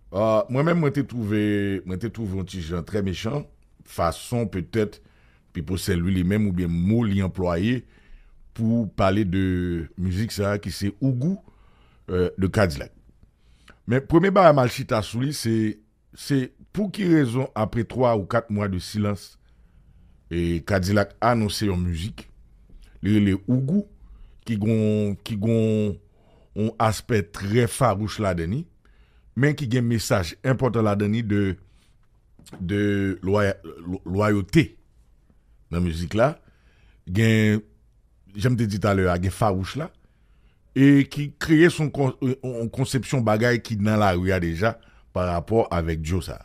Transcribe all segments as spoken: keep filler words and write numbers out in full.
Ah, mwen menm, mwen te twouve, mwen te twouve yon ti jan trè mechan, fason petèt Pipo Saint Louis li menm oubyen mo li anplwaye pou pale de mizik sa a ki se Ougou, euh, de Cadillac. Men premye bagay m al chita sou li, se, se pou ki rezon apre twa ou kat mwa de silans, e Cadillac anonse yon mizik, li rele Ougou, ki gon, ki gon yon aspè trè fawouch ladan li, men ki gen mesaj enpòtan ladan li de, de lwaya-, lwayote nan mizik la. Gen, jan m te di talè a, gen fawouch la, e ki kreye son kon-, yon konsepsyon bagay ki nan lari a deja pa rapò avèk Djo sa a.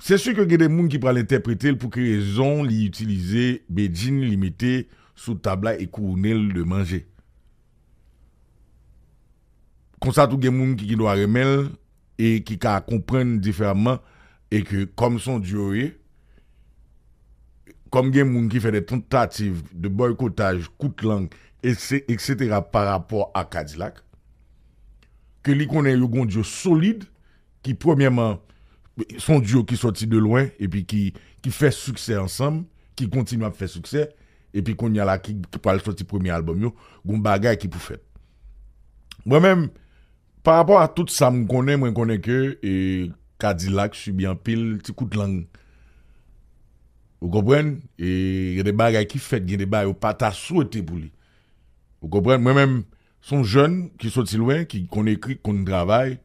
Se si ke gen de moun ki pral entèprete l pou ki rezon li itilize bedjine li mete sou tab la e kouwone l de manje. Konsa tou gen moun ki, ki dwa renmen l e ki ka konprann diferaman e ke kòm se yon dyo ye, kòm gen moun ki fè de tantativ de bòykotaj, kout lang, et cetera pa rapò a Cadillac, ke li konnen yo gon dyo solid, ki premyèman, se yon dyo ki sòti de lwen, epi ki, ki fè siksè ansanm, ki kontinye ap fè siksè, epi kounye a la ki, ki pral sòti premye albòm yo, gon bagay ki pou fèt. Mwen menm, pa rapò a tout sa m konnen, mwen konnen ke, e, Cadillac sibi anpil ti kout lang. Ou konprann? E, gen de bagay ki fèt, gen de bagay yo pa ta swete pou li. Ou konprann? Mwen menm, se yon jèn ki soti lwen, ki konn ekri, ki konn travay.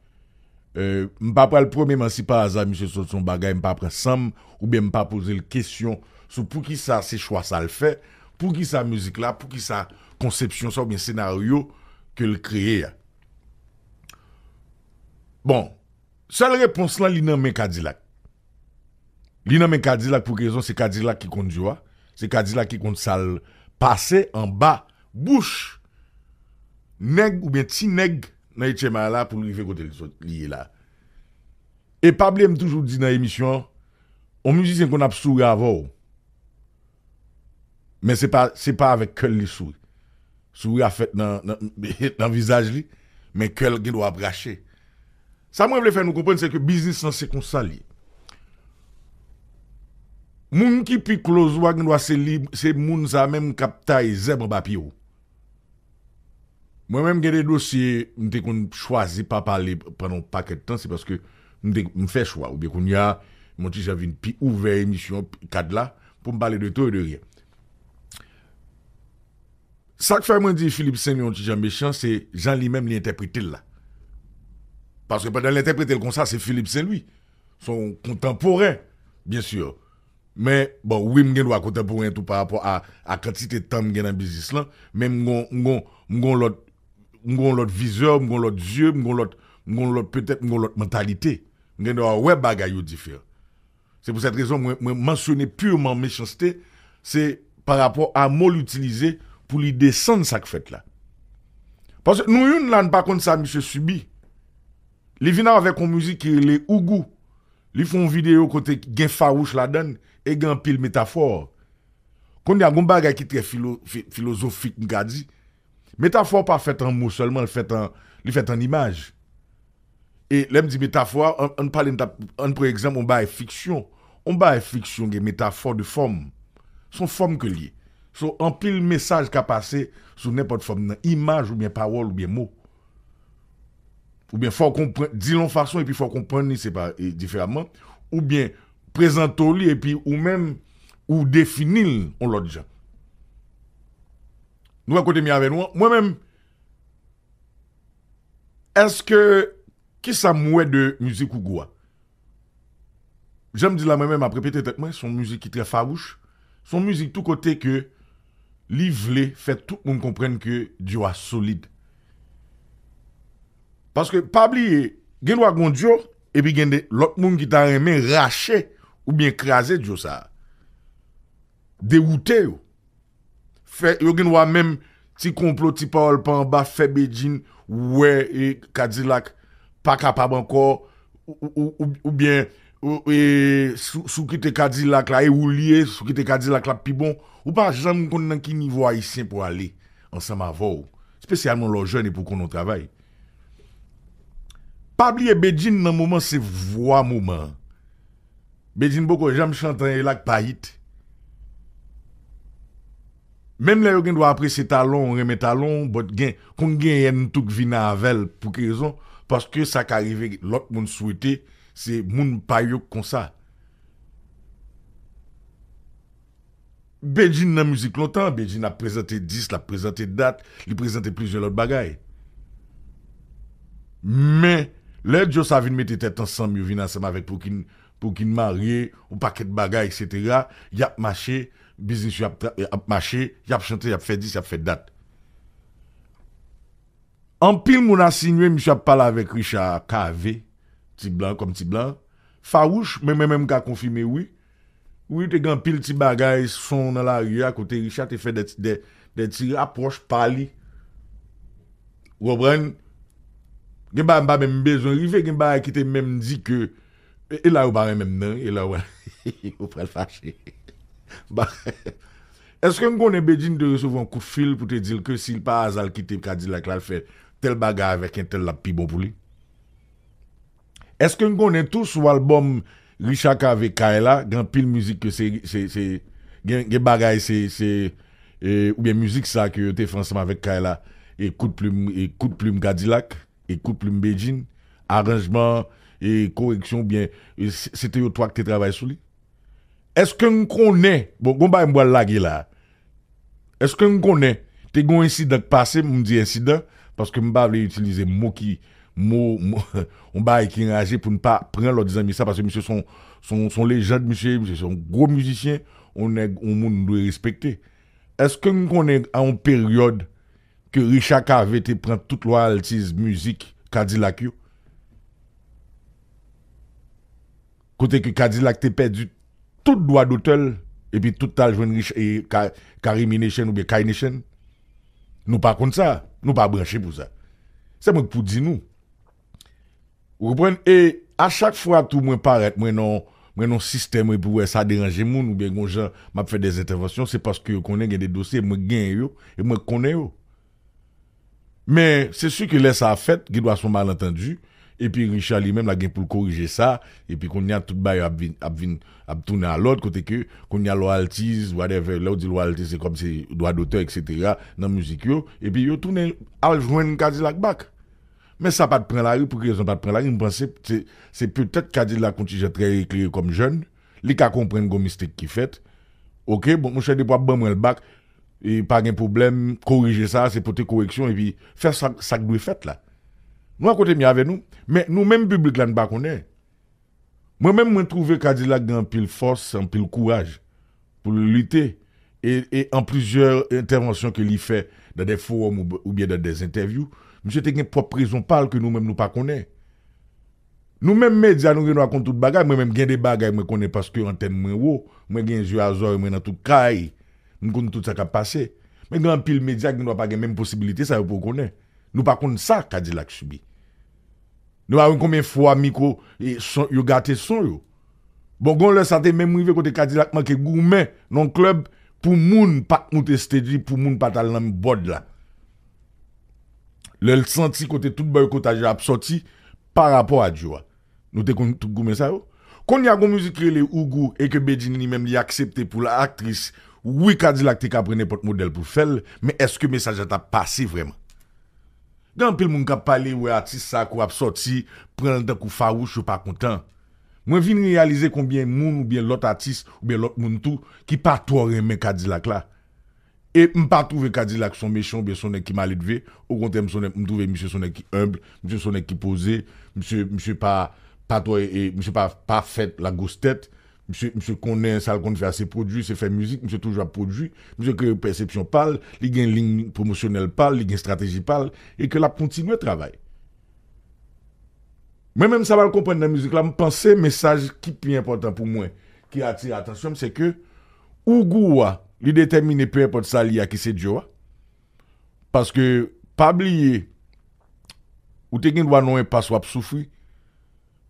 Euh, m pa pral premye m si pa aza misye sot se yon bagay, m pa pran san m, oubyen m pa poze l kesyon sou poukisa se chwa sa l fè, poukisa mizik la, poukisa konsepsyon sa oubyen senaryo ke l kreye a. Bon, sèl repons lan, li nan men Cadillac. Li nan men Cadillac pou ki rezon? Se Cadillac ki konn dyo a, se Cadillac ki konn sa l pase anba bouch nèg oubyen ti nèg nan H M I la pou l rive kote l sot, li ye la. E pa bliye m toujou di nan emisyon an, yon mizisyen konn ap souri avè w. Men se pa, se pa avèk kè l li souri. Souri a fèt nan, nan, nan vizaj li, men kè l gen dwa ap rache. Sa mwen vle fè nou konprann, se ke biznis lan se konsa l ye. Moun ki pi close ou a gen dwa se li, se moun sa menm k ap taye zèb anba pye w. Mwen menm gen de dosye m te konn chwazi pa pale pandan yon pakèt tan, se paske m te, m fè chwa, oubyen kounye a, m yon ti jan vin pi ouvè emisyon, kad la, pou m pale de tout e de rien. Sa k fè mwen di Philippe Saint Louis yon ti jan mechan, se jan li menm li entèprete l la. Paske pandan l entèprete l konsa, se Philippe Saint Louis. Se yon kontanporen, byen si. Men, bon, wi, m gen dwa kontanporen tou pa rapò a, a kantite tan m gen nan biznis lan, men m gon, m gon, m gon lòt, m gon lòt vizyon, m gon lòt zye, m gon lòt, m gon lòt, petèt, m gon lòt mantalite. M gen dwa wè bagay yo diferan. Se pou sèt rezon mwen, mwen mansyone pirman mechanste, se pa rapò a mo l itilize pou li desann sa k fèt la. Paske nou youn la, n pa konn sa misye sibi. Li vin avèk yon mizik ki rele Ougou. Li fè yon videyo kote gen fawouch ladan l e gen anpil metafò. Kounye a, gon bagay ki trè filo-, fi-, filozofik, m ka di. Metafò pa fèt an mo sèlman, l fèt an, li fèt an imaj. E lè m di metafò a, ann, ann pale, n t ap, ann pran egzanp, yon bagay fiksyon. Yon bagay fiksyon gen metafò de fòm. Se yon fòm ke l ye. So, anpil mesaj ka pase sou nenpòt fòm nan, imaj oubyen pawòl oubyen mo. Oubyen fò w konprann, di l yon fason epi fò w konprann li sepa-, e, diferaman. Oubyen prezante w li epi ou menm, ou defini l yon lòt jan. Nou wè kote m ye avè nou an? Mwen menm, èske, kisa m wè de mizik Ougou a? Jan m di la, mwen menm, m ap repete tèt mwen, se yon mizik ki trè fawouch. Se yon mizik tou kote ke li vle fè tout moun konprann ke dyo a solid. Paske, pa bliye, gen dwa gon dyo, epi gen de lòt moun ki ta renmen rache oubyen kraze dyo sa a. Dewoute yo. Fè, yo gen dwa menm ti konplo, ti pawòl pa anba, fè bedjine, wè, e, Kadilak pa kapab ankò, ou, ou, ou, ou, oubyen, ou, e, si w, si w kite Kadilak la, e ou l ye, si w kite Kadilak la, pi bon. Ou pa janm konn nan ki nivo Ayisyen pou ale ansanm avè w, espesyalman lè w jèn epi w konn yon travay. Pa bliye Bedjine nan moman se vwa moman an. Bedjine poko janm chante anyen la k pa hit. Menm lè yo gen dwa apresye talan w, renmen talan w, but gen, konn genyen n tou k vin avè l pou ki rezon? Paske sa ka rive lòt moun swete se moun pa yo k konsa. Bedjine nan mizik lontan, Bedjine ap prezante dis, l ap prezante dat, li prezante plizyè lòt bagay. Men, lè Djo sa vin mete tèt ansanm, yo vin ansanm avèk Poukin, Poukin marye, yon pakèt bagay, etsetera, y ap mache, biznis yo ap, tra- ap mache, y ap chante, y ap fè dis, y ap fè dat. Anpil moun asinye misye ap pale avèk Richard Cavé, Ti Blan, kòm Ti Blan. Fawouch, men mwen menm m ka konfime wi. Wi, te gen anpil ti bagay, son nan lari a, kote Richard te fè de, de, de ti rapwòch pa li. Ou konprann? Gen bagay m pa menm bezwen rive, gen bagay ki te menm di ke, e, e la yo pa renmen m nan, e la yo, yo pral fache. Ba, èske n konnen Bedjine te resevwa yon kout fil pou te di l ke si l pa aza l kite Kadilak la, l fè tèl bagay avèk entèl, l ap pi bon pou li? Èske n konnen tou sou albòm Richard Cavé Kay la, gen anpil mizik ke se, se, se, gen, gen bagay se, se, e, oubyen mizik sa ke yo te fè ansanm avèk Kay la, e Kout Plim, e Kout Plim Kadilak, e Kout Plim Bedjine, aranjman, e koreksyon, oubyen, e se, se te yo twa ki te travay sou li? Èske n konnen, bon, gon bagay m pral lage la. Èske n konnen, te gon ensidan k pase, m di ensidan, paske m pa vle itilize mo ki, mo, mo, yon bagay ki anraje pou n pa pran lòt zanmi sa, paske misye se yon, se yon, se yon lejand, misye, misye se yon gwo mizisyen, yon nèg, yon moun nou dwe respekte. Èske n konnen a yon peryòd ke Richard Cavé te pran tout royalties mizik Kadilak yo? Kote ke Kadilak te pèdi tout dwa dotè l, epi tout t al jwenn Rich-, e, Ka-, Carimi Nation oubyen Kay Nation. Nou pa konn sa, nou pa branche pou sa. Se mwen k pou di nou. Ou konprann? E a chak fwa tou mwen parèt, mwen nan, mwen nan sistèm epi w wè sa deranje moun oubyen gon jan m ap fè de entèvansyon, se paske yo konnen gen de dosye mwen genyen yo e mwen konnen yo. Men, se si ke lè sa ap fèt, gen dwa se yon malantandi, epi Richard li menm la gen pou l korije sa, epi kounye a tout bagay ap vin, ap vin, ap tounen a lòd, kote ke kounye a royalties, whatever, lè w di royalties, se kòm se dwa dotè, etsetera, nan mizik yo, epi yo tounen al jwenn Kadilak back. Men sa pa t pran lari, pou ki rezon pa t pran lari, m panse se, se petèt Kadilak yon ti jan trè eklere kòm jèn, li ka konprann gon mistake ki fèt. Oke, bon, monchè, depi w ap ban mwen l back, e pa gen pwoblèm, korije sa, se pote koreksyon, epi fè sa, sa k dwe fèt la. Nou wè kote m ye avè nou, men nou menm piblik la, n pa konnen. Mwen menm, mwen twouve Kadilak gen anpil fòs, anpil kouraj pou l lite. E, e an plizyè entèvansyon ke li fè dan de fowòm ou, oubyen dan de entèvyou, misye te gen pwòp rezon pa l ke nou menm nou pa konnen. Nou menm medya, nou gen dwa konn tout bagay. Mwen menm, gen de bagay mwen konnen paske antèn mwen wo, mwen gen zye a zòrèy mwen nan tout kay, m konn tout sa k ap pase. Men gen anpil medya ki gen dwa pa gen menm posibilite sa yo pou yo konnen. Nou pa konn sa Kadilak sibi. Nou pa wè konbyen fwa mikwo, e, son, yo gate son yo. Bon, gon lè sa te menm rive kote Kadilak manke goumen nan klèb pou moun pa t moute stage li, pou moun pa t al nan bòd la. Lè l santi kote tout bòykotaj yo ap sòti pa rapò a Djo a. Nou te konn tout goumen sa yo. Kounye a gon mizik ki rele Ougou e ke Bedjine li menm li aksepte pou l aktris. Wi, Kadilak te ka pran nenpòt modèl pou l fè l, men èske mesaj la t ap pase vrèman? Gen anpil moun k ap pale, wè atis sa kou ap sòti, pran l tankou fawouch, yo pa kontan. Mwen vin reyalize konbyen moun oubyen lòt atis oubyen lòt moun tou ki pa twò renmen Kadilak la. E m pa twouve Kadilak se yon mechan oubyen se yon nèg ki maledve. Okontrè, m se yon nèg, m twouve misye se yon nèg ki enb, misye se yon nèg ki poze, misye, misye pa, pa twò, e, misye pa, pa fèt lagwostèt. Misye, misye konnen sa l konn fè a, se pwodui, se fè mizik, misye toujou ap pwodui, misye kreye pèsepsyon pa l, li gen liy pwomosyonèl pa l, li gen estrateji pa l, e ke l ap kontinye travay. Mwen menm, sa m al konprann nan mizik la, m panse mesaj ki pi enpòtan pou mwen, ki atire atansyon m, se ke Ougou a, li detèmine, pe enpòt sa li a, ki se Djo a. Paske, pa bliye, ou te gen dwa nan yon enpas w ap soufri,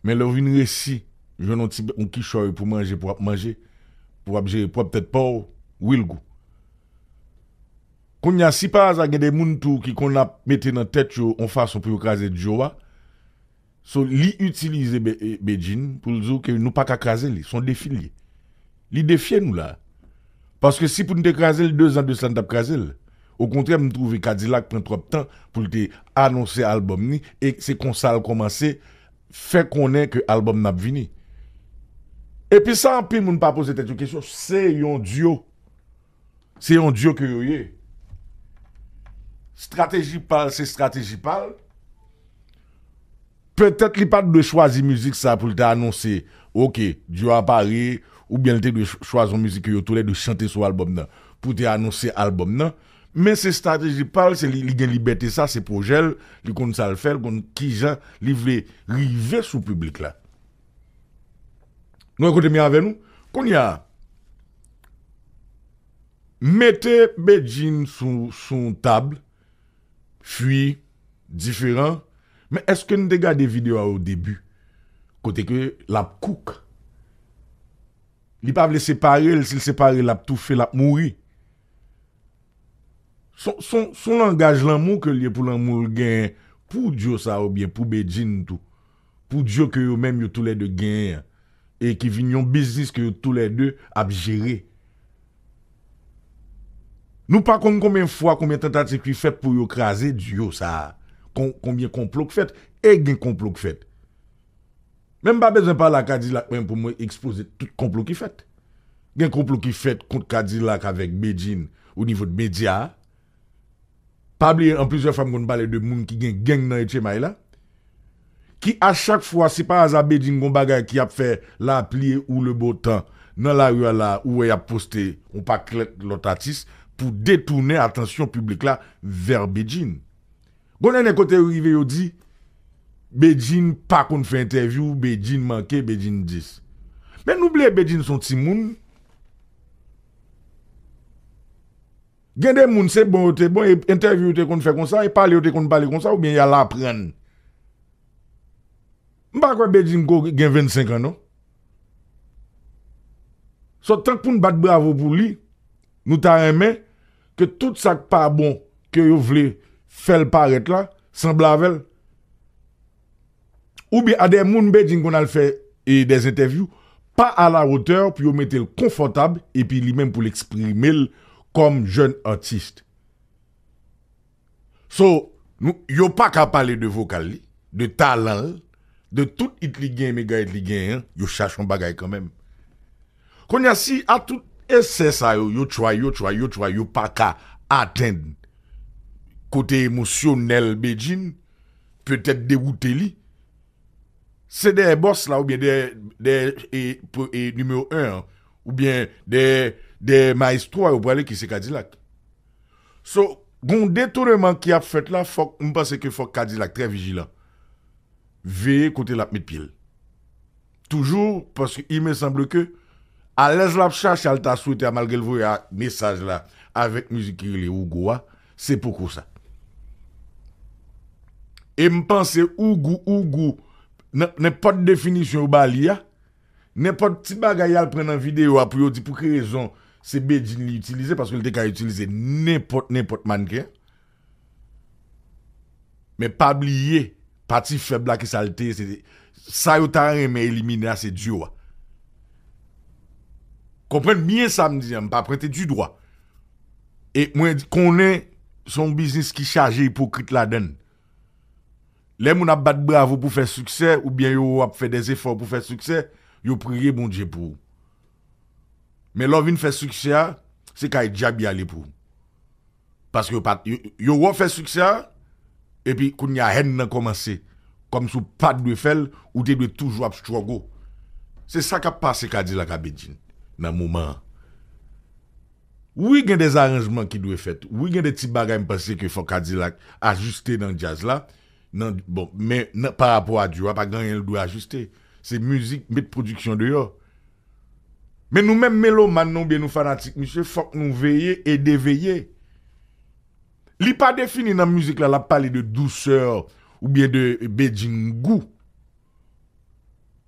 men lè w vin resi jwenn yon ti, yon kichòy pou manje, pou w ap manje, pou w ap jere pwòp tèt pa w, wi l gou. Kounye a, si pa aza gen de moun tou ki konn ap mete nan tèt yo yon fason pou yo kraze Djo a, So, li itilize Be- e, Bedjine pou l di w ke nou pa ka kraze li. Se yon defi l ye. Li defye nou la. Paske si pou n te kraze l, dezan de sa n t ap kraze l. Okontrè, m twouve Kadilak pran twòp tan pou l te anonse albòm ni, e se konsa l kòmanse fè konnen ke albòm nan ap vini. Epi sa anpil moun pa poze tèt yo kesyon, se yon dyo. Se yon dyo ke yo ye. Estrateji pa l, se estrateji pa l. Petèt li pa t dwe chwazi mizik sa pou l te anonse, oke, dyo a pare, oubyen l te dwe ch- chwazi yon mizik ke yo toulède chante sou albòm nan, pou te anonse albòm nan. Men se estrateji pa l, se li, li gen libète sa, se pwojè l, li konn sa l fè, li konn kijan li vle rive sou piblik la. Nou wè kote m ye avè nou? Kounye a, mete Bedjine sou, sou yon tab, fwi, diferan. Men èske n te gade videyo a o debi? Kote ke l ap kouk. Li pa vle separe l, si l separe l, l ap toufe, l ap mouri. Son, son, son langaj lanmou ke l ye pou lanmou l genyen pou dyo sa oubyen pou Bedjine tou. Pou dyo ke yo menm yo toulède genyen an. E ki vin yon biznis ke yo toulède ap jere. Nou pa konn konbyen fwa, konbyen tantativ ki fèt pou yo kraze dyo sa a. Kon, konbyen konplo k fèt, e gen konplo k fèt. Men m pa bezwen pale a Kadilak menm pou mwen ekspoze tout konplo ki fèt. Gen konplo ki fèt kont Kadilak avèk Bedjine o nivo de medya a. Pa bliye, an plizyè fwa m konn pale de moun ki gen gang nan Etchemay la. Ki a chak fwa, si pa aza Bedjine gon bagay ki ap fè lapli ou le beau temps nan lari a la, ou wè y ap poste yon pakèt lòt atis pou detounen atansyon piblik la vè Bedjine. Gon nènè kote yo rive, yo di, Bedjine pa konn fè entèvyou, Bedjine manke, Bedjine dis. Men nou bliye Bedjine se yon timoun. Gen de moun, se bon yo te bon, e entèvyou yo te konn fè konsa, e pale yo te konn pale konsa, oubyen y al aprann. M pa kwè Bedjine ko gen vennsenk an, non. So, tank pou n bat bravo pou li, nou ta renmen ke tout sa k pa bon ke yo vle fè l parèt la, sanble avè l. Oubyen a de moun Bedjine konn al fè e de entèvyou, pa a la wotè pou yo mete l konfòtab epi li menm pou l eksprime l kòm jèn atis. So, nou, yo pa ka pale de vokal li, de talan l, de tout it li genyen, mega it li genyen an, yo chache yon bagay kanmenm. Kounye a, si a tout esè sa yo, yo try, yo try, yo try, yo pa ka atenn kote emosyonèl Bedjine, petèt dewoute li, se dèyè bòs la, oubyen dèyè, dèyè e, e nimewo en an, oubyen dèyè, dèyè mayestwo a yo prale ki se Kadilak. So, gon detouneman ki ap fèt la, fòk, m panse ke fòk Kadilak trè vijilan. Veye kote l ap met pye l. Toujou, paske il me semble ke alèz l ap chache al ta swete a, malgre l voye a mesaj la avèk mizik ki rele Ougo a, se poko sa. E m panse Ougou, Ougou, nan nenpòt definisyon yo ba li a, nenpòt ti bagay y al pran nan videyo a pou yo di pou ki rezon se Bedjine li itilize, paske l te ka itilize nenpòt, nenpòt mannken. Men pa bliye, pati fèb la ki sa l te ye, se sa yo ta renmen elimine a, se dyo a. Konprann byen sa m di an, m pa pwente di dwa. E mwen di, konnen se yon biznis ki chaje ipokrit ladan l. Lè moun ap bat bravo pou fè siksè, oubyen yo ap fè dèzefò pou fè siksè, yo priye Bondye pou ou. Men lè w vin fè siksè a, se kay dyab y ale pou ou. Paske yo pa t, yo, yo wè w fè siksè a, epi kounye a hèn nan kòmanse. Kòmsi w pa t dwe fè l, ou te dwe toujou ap struggle. Se sa k ap pase Kadilak a Bedjine nan moman an. Wi, gen de aranjman ki dwe fèt. Wi, gen de ti bagay m panse ke fòk Kadilak ajiste nan djaz la. Nan, bon, men nan, pa rapò a dyo a, pa gen anyen l dwe ajiste. Se mizik, met pwodiksyon deyò. Men nou menm melomàn nan oubyen nou fanatik misye, fòk nou veye e deveye. Li pa defini nan mizik la, l ap pale de dousè oubyen de Bedjine gou.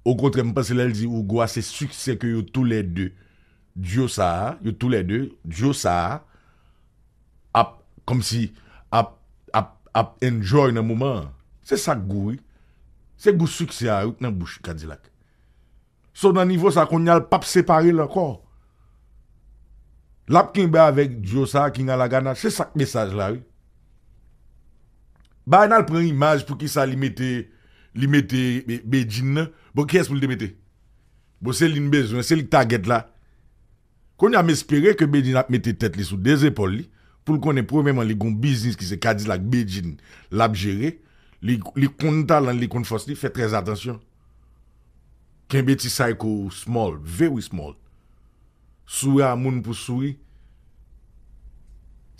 Okontrè, m panse lè l di Ougo a, se siksè ke yo toulède, dyo sa a, yo toulède, dyo sa a, ap, kòmsi, ap, ap, ap enjoy nan moman an. Se sa k gou, wi. Se gou siksè a wi k nan bouch Kadilak. So nan nivo sa kounye a l p ap separe l ankò. L ap kenbe avèk dyo sa a King Alagana, se sa k mesaj la wi. Bagay nan l pran imaj poukisa li mete li mete Bedjine nan. Bon kiyès pou l te mete? Bon se li n bezwen, se li k tagèt la. Kounye a m espere ke Bedjine ap mete tèt li sou de zepòl li pou l konnen premyèman li gon biznis ki se Kadilak Bedjine l ap jere. Li, li konn talan l, li konn fòs li, fè trè atansyon. Kenbe ti psycho small, very small. Souri a moun pou souri.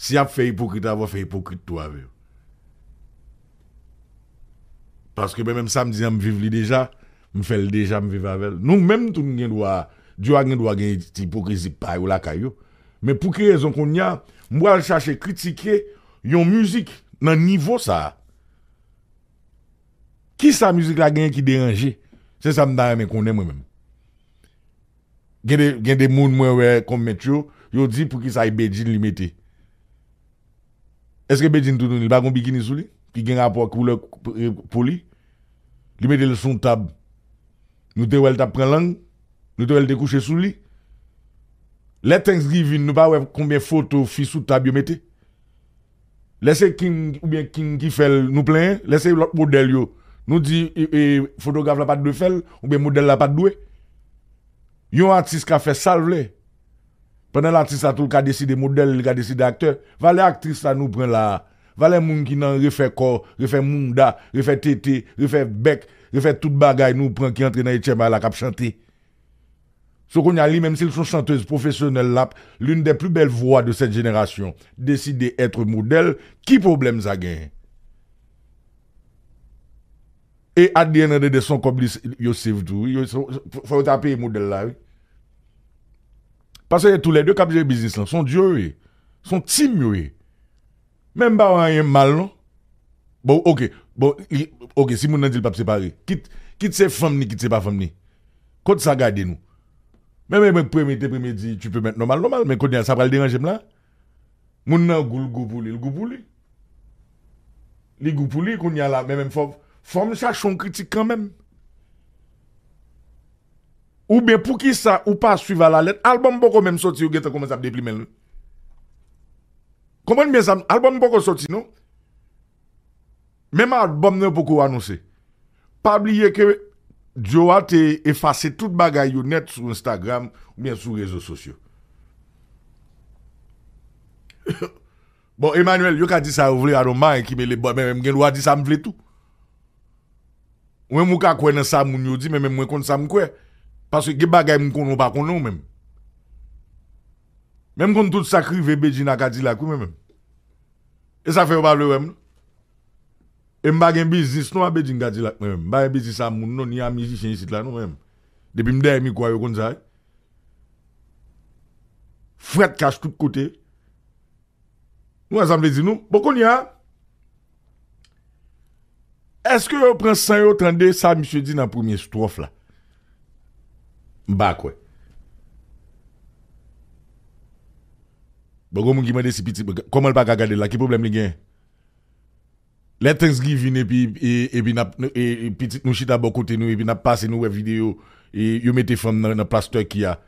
Si y ap fè ipokrit avè w, fè ipokrit tou avè yo. Paske mwen menm sa m di an m viv li deja, m fè l deja, m viv avè l. Nou menm tou n gen dwa, dyo a gen dwa gen ti ipokrizi pa yo lakay yo. Men pou ki rezon kounye a, m pral chache kritike yon mizik nan nivo sa a? Kisa mizik la genyen ki deranje? Se sa m ta renmen konnen mwen menm. Gen de, gen de moun mwen wè kòm mèt yo, yo di poukisa e Bedjine li mete. Èske Bedjine toutouni li pa gon bikini sou li ki gen rapò ak koulè po li? Li mete l sou yon tab. Nou te wè l t ap pran lang. Nou te wè l te kouche sou li. Lè Thanksgiving nou pa wè konbyen foto fi sou tab yo mete? Lè se King oubyen King ki fè l nou plenyen, lè se lòt modèl yo nou di e, e, fotograf la pa t dwe fè l oubyen modèl la pa t dwe. Yon atis ka fè sa l vle. Pandan l atis la tou l ka deside modèl, li ka deside aktè. Valè aktris la nou pran la a. Valè moun ki nan refè kò, refè mounda, refè tete, refè bèk, refè tout bagay nou pran ki antre nan etyèm la k ap chante. So kounye a li menm si l se yon chantez pwofesyonèl l ap l'une des plus belles voix de cette génération, décide être modèle, ki pwoblèm sa genyen? E at the end of the day se yon kòb li yo save tou wi. Fò yo ta peye modèl la wi. Paske se toulède k ap jere biznis lan, se yon dyo yo ye. Se yon team yo ye. Men m pa wè anyen mal non. Bon, ok. Bon, li, ok, si moun nan di l p ap separe, kit, kit se fanm ni, kit se pa fanm ni. Kot sa gade nou? Men men mwen premye te premye di tu peux mettre normal normal, men kounye a sa pral deranje m la. Moun nan gou l gou pou li, l gou pou li. Li gou pou li kounye a la, men menm fò fò m chache yon kritik kanmenm. Oubyen poukisa ou pa swiv alalèt? Album poko menm soti yo gentan kòmanse ap deplimen l wi. Konprann byen sa, album poko soti non. Menm album nan poko anonse. Pa bliye ke Joe a te efase tout bagay yo nèt sou Instagram oubyen sou rezo sosyo. Bon, Emmanuel, yo ka di sa yo vle, I don't mind, ki mele bò, men m gen dwa di sa m vle tou. Ou menm ou ka kwè nan sa moun yo di, men menm mwen konn sa m kwè. Paske gen bagay m konnen ou pa konnen ou menm. Men m konn tout sa k rive Bedjine ak Kadilak wi mwen menm. E sa fè yo pa vle wè m non. E m pa gen biznis non a Bedjine Kadilak mwen menm. M pa gen biznis a moun non, ni a mizisyen isit la non mwen menm. Depi m dèyè mikwo a yo konn sa wi. Frèt kach tout kote. Nou wè sa m vle di nou? Bon kounye a, èske yo pran san yo tande sa misye di nan premye stwòf la? M pa kwè. Bon, gon moun ki mande si pitit mwen, kòman l pa ka gade l la, ki pwoblèm li genyen? Lè Thanksgiving epi e, epi n ap e, e, pitit nou chita bò kote nou epi n ap pase nou wè videyo e, yo mete fanm nan, nan plas turkey a.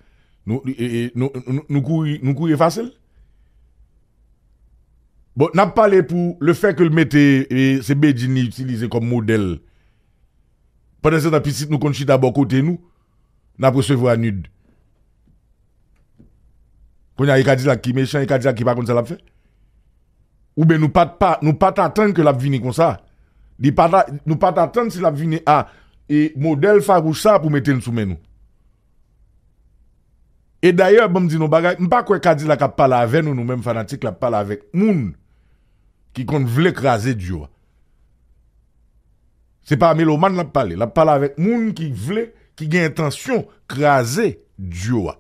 Nou, e, e, nou, nou, nou kouri, nou kouri efase l. Bon, n ap pale pou le fè ke l mete e, se Bedjine li itilize kòm modèl. Pandansetan pitit nou konn chita bò kote nou, n ap resevwa nud. Kounye a e Kadilak ki mechan, e Kadilak ki pa konn sa l ap fè. Oubyen nou pa t pa, nou pa t atann ke l ap vini konsa. Li pa ta, nou pa t atann si l ap vini a e modèl fawouch sa pou mete l sou men nou. E dayè, ban m di nou bagay, m pa kwè Kadilak ap pale avè nou, nou menm fanatik, l ap pale avèk moun ki konn vle kraze dyo a. Se pa melomàn l ap pale, l ap pale avèk moun ki vle, ki gen entansyon kraze dyo a.